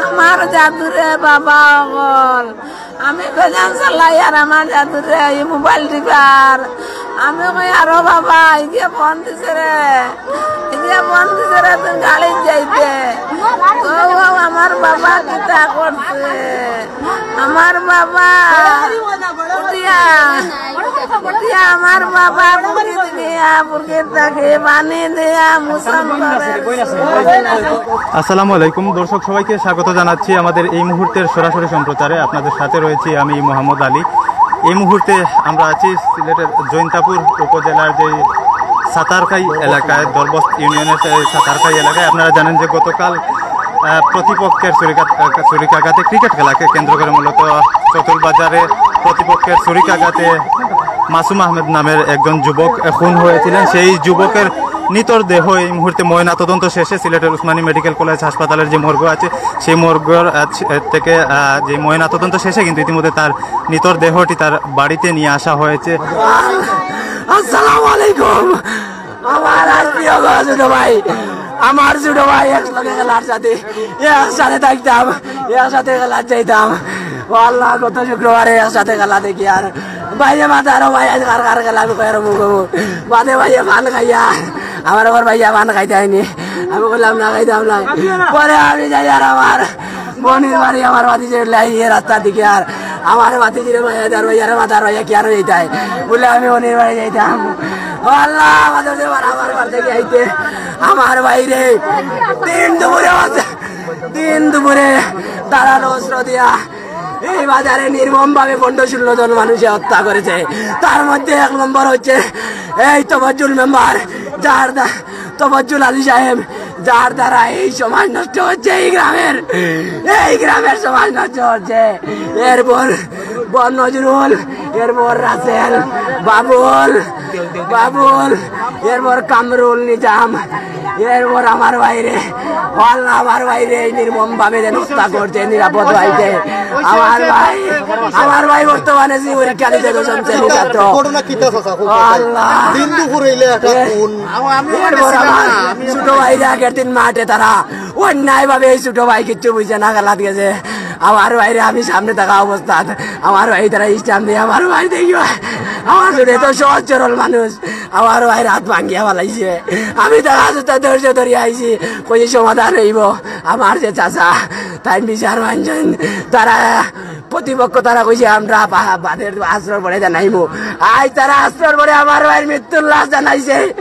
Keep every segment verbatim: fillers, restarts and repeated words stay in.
আমার জাদুরে বাবা অকল, আমি ভ্যান চালাই আর আমার জাদুরে এই মোবাইল টিপার। আমি কই, "আরো বাবা, ইগিয়ে ফোন দিছে রে, ইগিয়ে ফোন দিছে রে, তুই গাড়িত যাইতে।" তো ও আমার বাবা কিতা করছে? আমার বাবা উঠিয়া, উঠিয়া আমার বাবা বুকে দিয়া, বুকে তাকে পানি দিয়া মুসল করে। আসসালামু আলাইকুম দর্শক, সবাইকে স্বাগত জানাচ্ছি আমাদের এই মুহূর্তের সরাসরি সম্প্রচারে। আপনাদের সাথে রয়েছি আমি মোহাম্মদ আলী। এই মুহূর্তে আমরা আছি সিলেটের জৈন্তাপুর উপজেলার যে সাতারকাই এলাকায়, দরবস্ত ইউনিয়নের সেই সাতারকাই এলাকায়। আপনারা জানেন যে গতকাল আহ, প্রতিপক্ষের ছুরিকা-, ছুরিকাঘাতে, ক্রিকেট খেলাকে কেন্দ্র করে মূলত চতুল বাজারে প্রতিপক্ষের ছুরিকাঘাতে মাসুম আহমেদ নামের একজন যুবক খুন হয়েছিলেন। সেই যুবকের নিতর দেহ এই মুহূর্তে ময়নাতদন্ত শেষে সিলেটের উসমানী মেডিকেল কলেজ হাসপাতালের যে মর্গ আছে, সেই মর্গর, আহ, ছে-, থেকে, আহ, যে ময়নাতদন্ত শেষে কিন্তু ইতিমধ্যে তার নিতর দেহটি তার বাড়িতে নিয়ে আসা হয়েছে। আসসালামু আলাইকুম। আমার আত্মীয় গো, ছোট ভাই, আমার ছোট ভাই একসাথে খেলার সাথে, একসাথে থাকতাম, একসাথে খেলার যাইতাম। ও আল্লাহ, গত শুক্রবারে একসাথে খেলা দেখি আর ভাইয়ে মাতার, ও ভাই, আজ কার কার খেলা আমি কয়ার মুখ মুখ। বাদে ভাইয়ে পান খাইয়া, আমার আবার ভাইয়া পান খাইতে আইনি। আমি বললাম, "না খাইতাম না।" পরে আমি যাই আর আমার মনির বাড়ি, আমার বাতি যে লাই এ রাস্তা দিকে আর আমার বাতি জিরে ভাইয়া, যার ভাইয়া, রে মাতার ভাইয়া, কি আর যাইতাই? বলে, "আমি মনির বাড়ি যাইতাম।" ও আল্লাহ, আমাদের যে বারবার বাড়ি থেকে আইতে আমার বাইরে দিন দুপুরে, দিন দুপুরে তারা অস্ত্র দিয়া এই বাজারে নির্মম ভাবে পনেরো ষোলো জন মানুষে হত্যা করেছে। তার মধ্যে এক নম্বর হচ্ছে এই তফাজ্জুল মেম্বার, যার দা-, তফাজ্জুল আলী সাহেব, যার দ্বারা এই সমাজ নষ্ট হচ্ছে, এই গ্রামের, এই গ্রামের সমাজ নষ্ট হচ্ছে। এরপর বন নজরুল, এরপর রাসেল, বাবুল, বাবুল, এরপর কামরুল নিজাম, এরপর আমার বাইরে, আল্লাহ, আমার বাইরে এই নির্মম ভাবে যেন হত্যা করছে নিরাপদ বাড়িতে। আমার ভাই, আমার ভাই বর্তমানে যে পরীক্ষা দিতে দশম শ্রেণীর ছাত্র। ঘটনা কিতা চাচা? আল্লাহ। দিন দুপুরে ইলে একটা এ, খুন। এরপর আমার ছোট ভাইরে আগের দিন মাঠে তারা অন্যায় ভাবে এই ছোট ভাই কিচ্ছু বুঝে না, গালাত গেছে। আমার ভাইরে আমি সামনে থাকা অবস্থাত আমার ভাই তারা স্ট্যাম্প দিয়ে আমার ভাই দেখি আমার ছোট তো সহজ সরল মানুষ। আমার ভাইর হাত ভাঙ্গিয়া ফালাইছে। আমি তারা হাতে ধৈর্য ধরিয়া আইছি, কই সমাধান হইব। আমার যে চাচা, তাই বিচার মানছেন, তারা প্রতিপক্ষ তারা কইছে, "আমরা বা-, বাদের আশ্রয় পরে জানাইমু।" আজ তারা আশ্রয় পরে আমার ভাইর মৃত্যুর লাশ জানাইছে।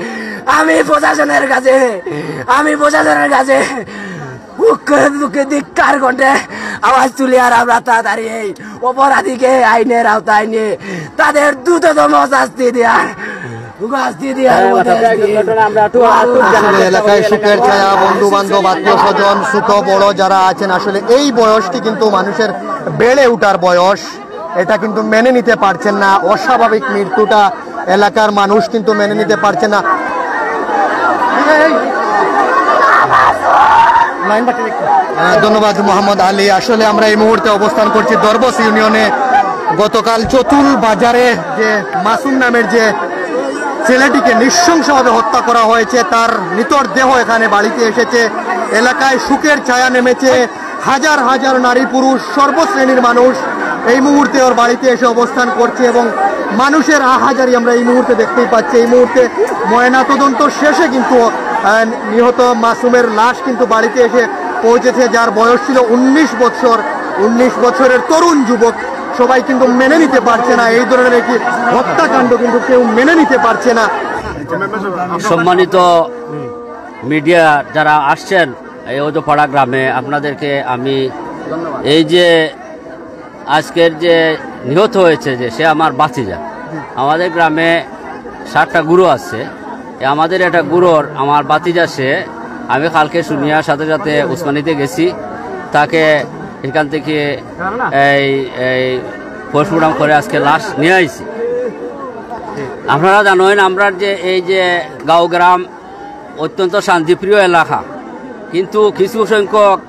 আমি প্রশাসনের কাছে, আমি প্রশাসনের কাছে বুকে বুকে ধিক্কার কণ্ঠে আওয়াজ তুলি আর আমরা তাড়াতাড়ি এই অপরাধীকে আইনের আওতায় নিয়ে তাদের দ্রুততম শাস্তি দেওয়ার, শাস্তি দেওয়ার মধ্যে আসলে এলাকায় শোকের ছায়া, বন্ধু বান্ধব, আত্মীয় স্বজন, ছোট বড় যারা আছেন, আসলে এই বয়সটি কিন্তু মানুষের বেড়ে ওঠার বয়স। এটা কিন্তু মেনে নিতে পারছেন না, অস্বাভাবিক মৃত্যুটা এলাকার মানুষ কিন্তু মেনে নিতে পারছে না। আহ, ধন্যবাদ মোহাম্মদ আলী। আসলে আমরা এই মুহূর্তে অবস্থান করছি দরবস ইউনিয়নে। গতকাল চতুল বাজারে যে মাসুম নামের যে ছেলেটিকে নৃশংসভাবে হত্যা করা হয়েছে, তার নিতর দেহ এখানে বাড়িতে এসেছে। এলাকায় শোকের ছায়া নেমেছে। হাজার হাজার নারী পুরুষ সর্বশ্রেণীর মানুষ এই মুহূর্তে ওর বাড়িতে এসে অবস্থান করছে এবং মানুষের আহাজারি আমরা এই মুহূর্তে দেখতেই পাচ্ছি। এই মুহূর্তে ময়নাতদন্ত শেষে কিন্তু, আহ, নিহত মাসুমের লাশ কিন্তু বাড়িতে এসে পৌঁছেছে, যার বয়স ছিল উনিশ বছর। উনিশ বছরের তরুণ যুবক, সবাই কিন্তু মেনে নিতে পারছে না এই ধরনের একটি হত্যাকাণ্ড, কিন্তু কেউ মেনে নিতে পারছে না। সম্মানিত মিডিয়া যারা আসছেন এই ওজোপাড়া গ্রামে, আপনাদেরকে আমি এই যে আজকের যে নিহত হয়েছে, যে সে আমার ভাতিজা। আমাদের গ্রামে সাতটা গরু আছে, এ আমাদের একটা গরুর, আমার ভাতিজা সে, আমি কালকে শুনিয়া সাথে সাথে উসমানীতে গেছি, তাকে এখান থেকে এই এই পোস্টমর্টম করে আজকে লাশ নিয়ে আইছি। আপনারা জানেন, আমরা যে এই যে গাঁও গ্রাম অত্যন্ত শান্তিপ্রিয় এলাকা, কিন্তু কিছু সংখ্যক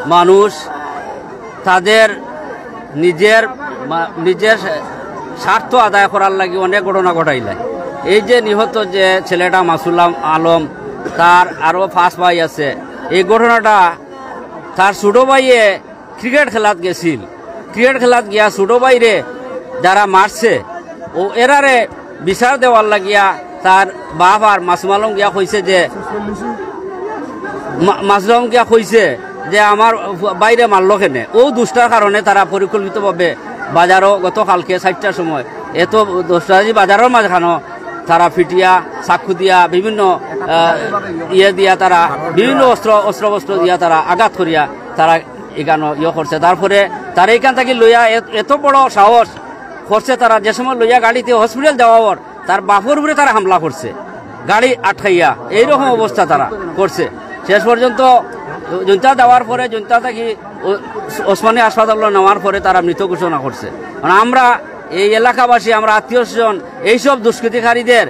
মানুষ তাদের নিজের মা-, নিজের স্বার্থ আদায় করার লাগি অনেক ঘটনা ঘটাইলায়। এই যে নিহত যে ছেলেটা মাসুল আলম, তার আরো পাঁচ ভাই আছে। এই ঘটনাটা তার ছোট ভাইয়ে ক্রিকেট খেলাত গেছিল। ক্রিকেট খেলাত গিয়া ছোট ভাইরে যারা মারছে, ও এরারে বিচার দেওয়ার লাগিয়া তার বাপ আর মাসুম আলম গিয়া কইছে যে, মা-, মাসুম আলম গিয়া কইছে যে, "আমার ভাইরে মারলো কেনে?" ও দুষ্টার কারণে তারা পরিকল্পিতভাবে বাজারও গতকালকে চারটার সময় এত দুষ্টাজি বাজারর মাঝখানো তারা ফিটিয়া, চাকু দিয়া, বিভিন্ন, আহ, ইয়ে দিয়া তারা বিভিন্ন অস্ত্র, অস্ত্রবস্ত্র দিয়া তারা আঘাত করিয়া তারা এখানো ইয়ে করছে। তারপরে তারা এখান থাকি লইয়া এত, এত বড় সাহস করছে, তারা যে সময় লইয়া গাড়িতে হসপিটাল দেওয়া ওর, তার বাপর উপরে তারা হামলা করছে, গাড়ি আটকাইয়া এইরকম অবস্থা তারা করছে। শেষ পর্যন্ত জনতা দেওয়ার পরে, জনতা থাকি ও-, ওসমানী হাসপাতাল নেওয়ার পরে তারা মৃত ঘোষণা করছে। কারণ আমরা এই এলাকাবাসী, আমরা আত্মীয় স্বজন, এইসব দুষ্কৃতিকারীদের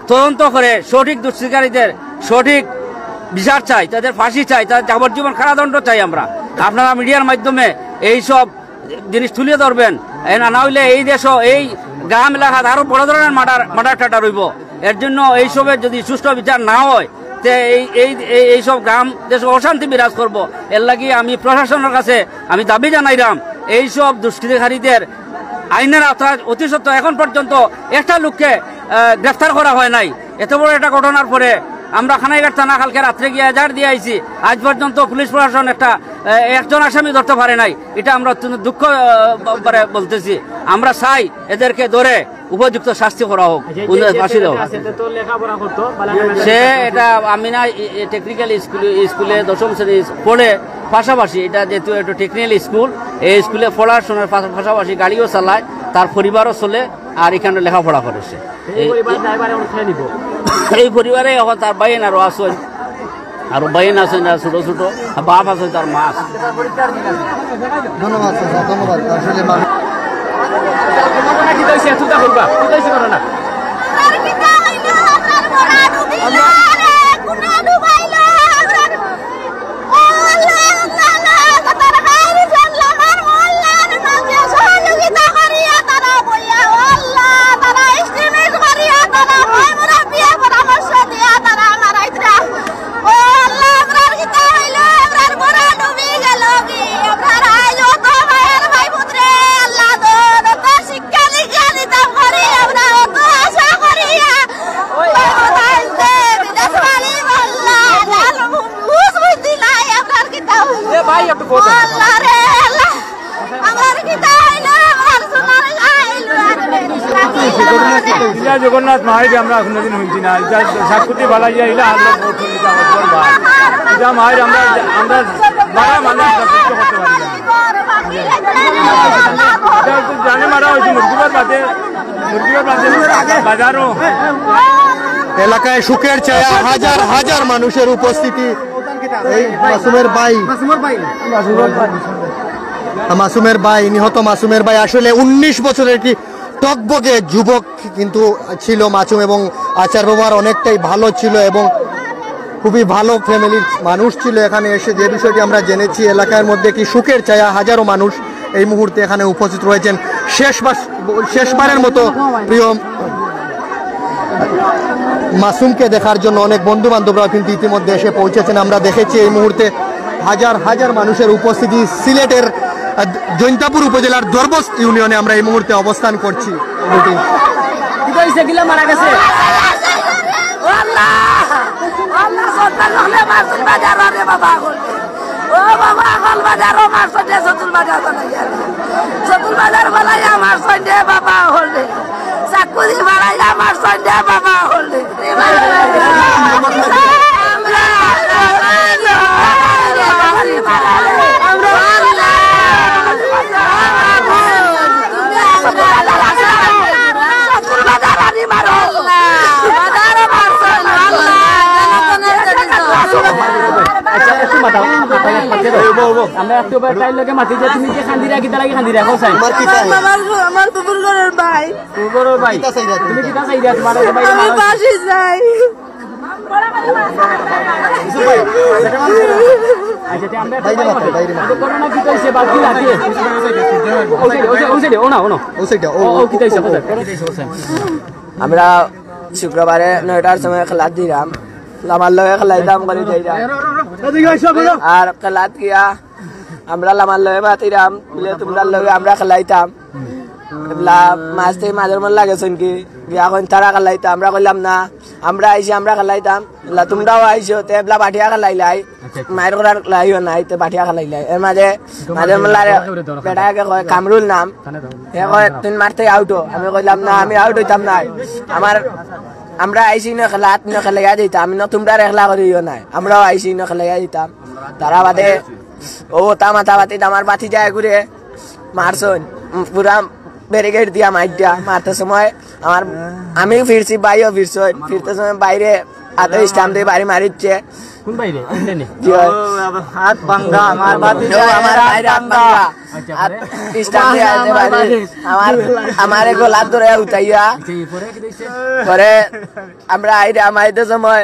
তদন্ত করে সঠিক দুষ্কৃতিকারীদের সঠিক বিচার চাই, তাদের ফাঁসি চাই, তাদের যাবজ্জীবন কারাদণ্ড চাই আমরা। আপনারা মিডিয়ার মাধ্যমে এইসব জিনিস তুলে ধরবেন। এ না, না হইলে এই দেশও, এই গ্রাম এলাকাত আরো বড় ধরনের মার্ডার, মার্ডার টার্ডার হইব। এর জন্য এইসবের যদি সুষ্ঠু বিচার না হয়, তে এই, এই, এই, এইসব গ্রাম দেশে অশান্তি বিরাজ করব। এর লাগি আমি প্রশাসনের কাছে আমি দাবি জানাইলাম, এইসব দুষ্কৃতিকারীদের আইনের আওতায় অতি সত্বর এখন পর্যন্ত একটা লোককে, আহ, গ্রেফতার করা হয় নাই। এত বড় একটা ঘটনার পরে আমরা খানাইঘাট থানা কালকে রাত্রে গিয়ে এজাহার দিয়ে আইছি, আজ পর্যন্ত পুলিশ প্রশাসন একটা, আহ, একজন আসামি ধরতে পারে নাই। এটা আমরা অত্যন্ত দুঃখ, আহ, ব-, করে বলতেছি। আমরা চাই এদেরকে ধরে উপযুক্ত শাস্তি করা হোক, আচ্ছা, এই যে, উন্নত যে ফাঁসি দেওয়া হোক। আছে, তো লেখাপড়া করতো, বালাখান সে এটা আমি না, এ, এ, টেকনিক্যাল স্কুলে, স্কুলে দশম শ্রেণী পড়ে, পাশাপাশি এটা যেহেতু একটা টেকনিক্যাল স্কুল, এই স্কুলে পড়াশোনার পা-, পাশাপাশি গাড়িও চালায়, তার পরিবারও চলে, আর এখানে লেখাপড়া করে সে। এই এই পরিবার ড্রাইভার এখন খেয়ে নিব। এই পরিবারে এখন তার ভাইন আরো আছইন, আরো ভাইন আছইন, আর ছোট ছোট, আর বাপ আছইন, তার মা আছে। ধন্যবাদ, চাচা, ধন্যবাদ। আসলে মানুষ ঘটনা কিতা হইছে? এতটা করবা? কিতা হইছে ঘটনা? ও আল্লাহ, আমরার কিতা হইলো? আমরার ঘর ডুবি গেল কি? আমরার আইজ অত মায়ার ভাই পুত্রে, আল্লাহ দো, দো, দো, শিক্ষা দীক্ষা দিতাম করি, আমরা অত আশা করি। ওই কথা আইছে, বিদেশ বাড়ি আল্লাহ, জাল বুঝ বুঝি নাই, আমরার কিতা হইলো? এ ভাই, একটু বসো। আল্লাহ রে, আল্লাহ। আমার কিতা হইলো? আমার সোনার গাইল, আর ইলা জগন্নাথ মাহাইরে আমরা কোনোদিন হুনছি না। ইটা সাক্ষুতি বালাইয়া ইলা আল্লাহ বউত হুনছি, আমার বড় ভাই। ইটা মাহাইর আমরা, আমরা মারা মানে আমরা সহ্য করতে পারি না। ইটা তো জানে মারা হইছে, মুরগিবার বাদে, মুরগিবার বাদে বাজারও। এলাকায় শোকের ছায়া, হাজার হাজার মানুষের উপস্থিতি। এই মাসুমের ভাই। মাসুমের ভাই। মাসুমের ভাই, নিহত মাসুমের ভাই আসলে উনিশ বছরের একটি টকবকে যুবক কিন্তু ছিল মাসুম, এবং আচার ব্যবহার অনেকটাই ভালো ছিল এবং খুবই ভালো ফ্যামিলির মানুষ ছিল। এখানে এসে যে বিষয়টি আমরা জেনেছি, এলাকার মধ্যে একটি শোকের ছায়া, হাজারো মানুষ এই মুহূর্তে এখানে উপস্থিত রয়েছেন। শেষবার, শেষবারের মতো প্রিয় মাসুমকে দেখার জন্য অনেক বন্ধু বান্ধবরাও কিন্তু ইতিমধ্যে এসে পৌঁছেছেন। আমরা দেখেছি এই মুহূর্তে হাজার হাজার মানুষের উপস্থিতি। সিলেটের, আহ, জৈন্তাপুর উপজেলার দরবস্ত ইউনিয়নে আমরা এই মুহূর্তে অবস্থান করছি। কিতা হইছে? কিলা মারা গেছে? ও আল্লাহ! ও আল্লাহ, সন্তান হলে মাসুম বাজার রে বাবা। ও বাবা, আগল বাজারও মারছইন রে, চতুল বাজার বানাইয়া। চতুল বাজার বানাইয়া মারছইন রে বাবা, হলে। চাকুরি বানাইয়া মারছইন রে বাবা, হলে। চতুল বাজার আনি মারো। আচ্ছা, একটু মাতাও, মাতাও, একটু মাতাও। আমরা একটু ওবার তাইর লগে মাতি যে তুমি যে কান্দিরা, কিতা লাগি কান্দিরা, হোসেন? আমার কি তাই? আমার, আমার ফুফুর ঘরের ভাই। ফুফুর ঘরের ভাই। কিতা চাইরা তুমি? তুমি কিতা চাইরা? তোমার ভাই আমি আমার ফাঁসি চাই। আচ্ছা, তে আমরা একটু বাইরে মাতাও, বাইরে মাতাও। ঘটনা কিতা হইছে বা কি লাগে? ও সাইডে, ও সাইডে, ও না, ও না। ও সাইডে, ও, ও, ও, কিতা হইছে? ও, ও। আমরা শুক্রবারে নয়টার সময় খেলাত দিলাম। লামার লগে খেলাইতাম করি যাইতাম। আর খেলাত গিয়া আমরা লামার লগে মাতিরাম, বুলে তোমরার লগে আমরা খেলাইতাম। এবলা মাঝে মাঝে মন লাগে শুনকি, গিয়া কইন তারা খেলাইতাম, আমরা কইলাম না, আমরা আইছি, আমরা খেলাইতাম। এবলা তোমরাও আইছো, তে এবলা বাটিয়া খেলাইলাই, মায়ের করার লাইও নাই, তে বাটিয়া খেলাইলাই। এর মাঝে মাঝে মন লাগে, বেটা একে কয় কামরুল নাম, এ কয় তুই মারতে আউট। আমি কইলাম না, আমি আউট হইতাম না। আমার আমরা আইছি না খেলাত, না খেলাইয়া দিতাম, আমি না তোমরা একলা করিও নাই, আমরাও আইছি না খেলাইয়া দিতাম। তারা বাদে ও তা মাথা বাতিত আমার বাতি যায় ঘুরে মারছইন, উম, পুরা ব্যারিকেড দিয়া মাইরটা মারতে সময় আমার, আমি ফিরছি, ভাইও ফিরছইন, ফিরতে সময় বাইরে হাতে স্টাম্প দিয়ে বাড়ি মারিচ্ছে। কোন বাইরে? এখানে? জি হয়। ও, হাত ভাঙ্গা, আমার বাতি ও, যায়, আমার হাত বাইরে হাত ভাঙ্গা। ভাঙ্গা। আচ্ছা, আর পরে? স্টাম্প দিয়ে আমার হাতে বাড়ি। বাড়ি। আমার, আমারে গলা ধরে উঠাইয়া। আচ্ছা, এরপরে কি দেখছে? পরে আমরা আইরে আমাইতে সময়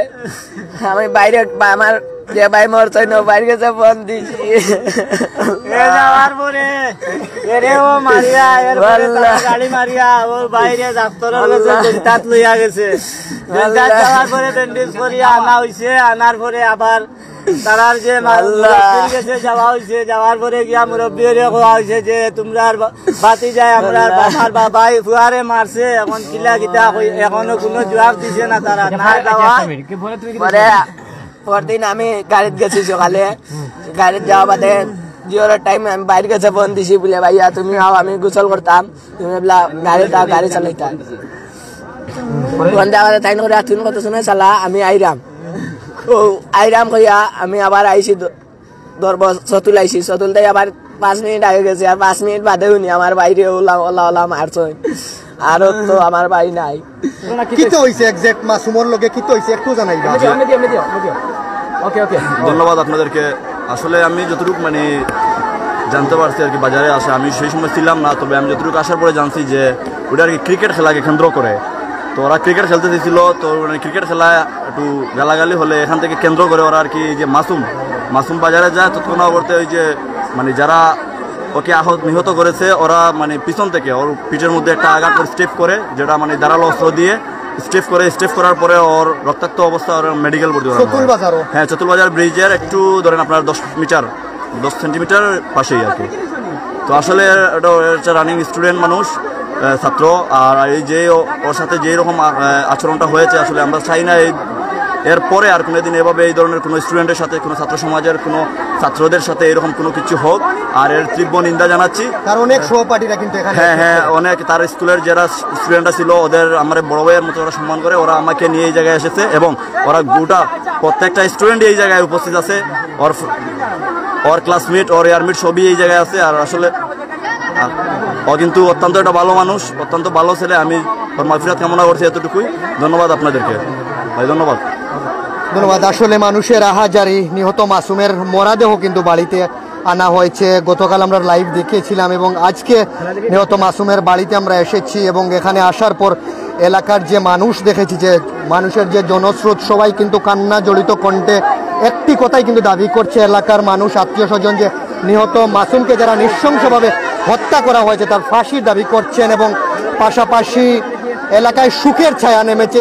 আমি বাইরে বা আমার যে ভাই মরছে না, বাইরে গেছে ফোন দিছি। এ যাওয়ার পরে, এরে ও মারিয়া, এর পরে তারা গাড়ি মারিয়া, ও বাইরে ডাক্তারের কাছে জেন্টাত লইয়া গেছে। জেন্টাত যাওয়ার পরে ব্যান্ডেজ করিয়া আনা হইছে, আনার পরে আবার তারার যে মা-, আল্লাহ। মুরব্বির গেছে যাওয়া হইছে, যাওয়ার পরে গিয়া মুরব্বিরে কওয়া হইছে যে তোমরার বা-, বাতি যায়, আমরার আল্লাহ। বাবার বাবাই ফুয়ারে মারছে, এখন কিলা কিতা কই, এখনো কোনো জবাব দিছে না তারা। না আচ্ছা, যাওয়া। আচ্ছা, এক মিনিট, কি পরে তুমি কি পরে, দেখছো? পরদিন আমি গাড়িত গেছি সকালে, গাড়িত যাওয়া বাদে জিওর টাইম আমি বাইরে গেছে ফোন দিছি বুলে, "ভাইয়া তুমি আও, আমি গোসল করতাম, তুমি এবলা গাড়িত আও, গাড়ি চালাইতাম।" ফোন দেওয়া বাদে তাইন করে, "তুমি কত সময় চালা, আমি আইরাম।" ও আইরাম কইয়া আমি আবার আইছি দ-, দরব-, সতুল আইছি, সতুল তাই আবার পাঁচ মিনিট আগে গেছে, আর পাঁচ মিনিট বাদে উনি আমার বাইরে ওলা, ওলা, ওলা মারছইন। আরো তো আমার ভাই নাই। কিতা হইছে exact মাসুমর লগে, কিতা হইছে একটু জানাইবা? এমনি দিও, এমনি দিও, এমনি দিও। ওকে, ওকে। ধন্যবাদ আপনাদেরকে। আসলে আমি যতটুকু মানে জানতে পারছি আর কি, বাজারে আসে, আমি সেই সময় ছিলাম না, তবে আমি যতটুকু আসার পরে জানছি যে ওটা আর কি ক্রিকেট খেলাকে কেন্দ্র করে। তো ওরা ক্রিকেট খেলতে দিছিল, তো মানে ক্রিকেট খেলায় একটু গালাগালি হলে এখান থেকে কেন্দ্র করে ওরা আর কি যে মাসুম, মাসুম বাজারে যায়, তৎক্ষণাবর্তে ওই যে মানে যারা ওকে আহত, নিহত করেছে, ওরা মানে পিছন থেকে ওর পিঠের মধ্যে একটা আঘাত করে, স্টেপ করে, যেটা মানে ধারালো অস্ত্র দিয়ে স্টেপ করে, স্টেপ করার পরে ওর রক্তাক্ত অবস্থা, ওর মেডিকেল ভর্তি করা হয়। চতুল বাজারও? হ্যাঁ, চতুল বাজার ব্রিজের একটু ধরেন আপনার দশ মিটার, দশ সেন্টিমিটার পাশেই আর কি। তো আসলে এটা, এটা হচ্ছে রানিং স্টুডেন্ট মানুষ, আহ, ছাত্র, আর এই যে ও-, ওর সাথে যেই রকম আ-, আ-, আচরণটা হয়েছে, আসলে আমরা চাই না এই, এর পরে আর কোনোদিন এভাবে এই ধরনের কোনো স্টুডেন্টের সাথে, কোনো ছাত্র সমাজের কোনো ছাত্রদের সাথে এরকম কোনো কিছু হোক। আর এর তীব্র নিন্দা জানাচ্ছি। তার অনেক সহপাঠীরা কিন্তু এখানে হ্যাঁ, এসেছে। হ্যাঁ, অনেক তার স্কুলের যারা স্টুডেন্টরা ছিল, ওদের আমার বড় ভাইয়ের মতো ওরা সম্মান করে, ওরা আমাকে নিয়ে এই জায়গায় এসেছে এবং ওরা গোটা প্রত্যেকটা স্টুডেন্ট এই জায়গায় উপস্থিত আছে। ওর ফ-, ওর ক্লাসমেট, ওর ইয়ারমেট সবই এই জায়গায় আছে। আর আসলে আর ও কিন্তু অত্যন্ত একটা ভালো মানুষ, অত্যন্ত ভালো ছেলে। আমি ওর মাগফিরাত কামনা করছি এতটুকুই। ধন্যবাদ আপনাদেরকে ভাই, ধন্যবাদ। ধন্যবাদ। আসলে মানুষের আহাজারি, নিহত মাসুমের মরাদেহ কিন্তু বাড়িতে আনা হয়েছে। গতকাল আমরা লাইভ দেখিয়েছিলাম এবং আজকে নিহত মাসুমের বাড়িতে আমরা এসেছি এবং এখানে আসার পর এলাকার যে মানুষ দেখেছি, যে মানুষের যে জনস্রোত, সবাই কিন্তু কান্না জড়িত কণ্ঠে একটি কথাই কিন্তু দাবি করছে এলাকার মানুষ, আত্মীয় স্বজন, যে নিহত মাসুমকে যারা নৃশংসভাবে হত্যা করা হয়েছে তার ফাঁসির দাবি করছেন এবং পাশাপাশি এলাকায় শোকের ছায়া নেমেছে।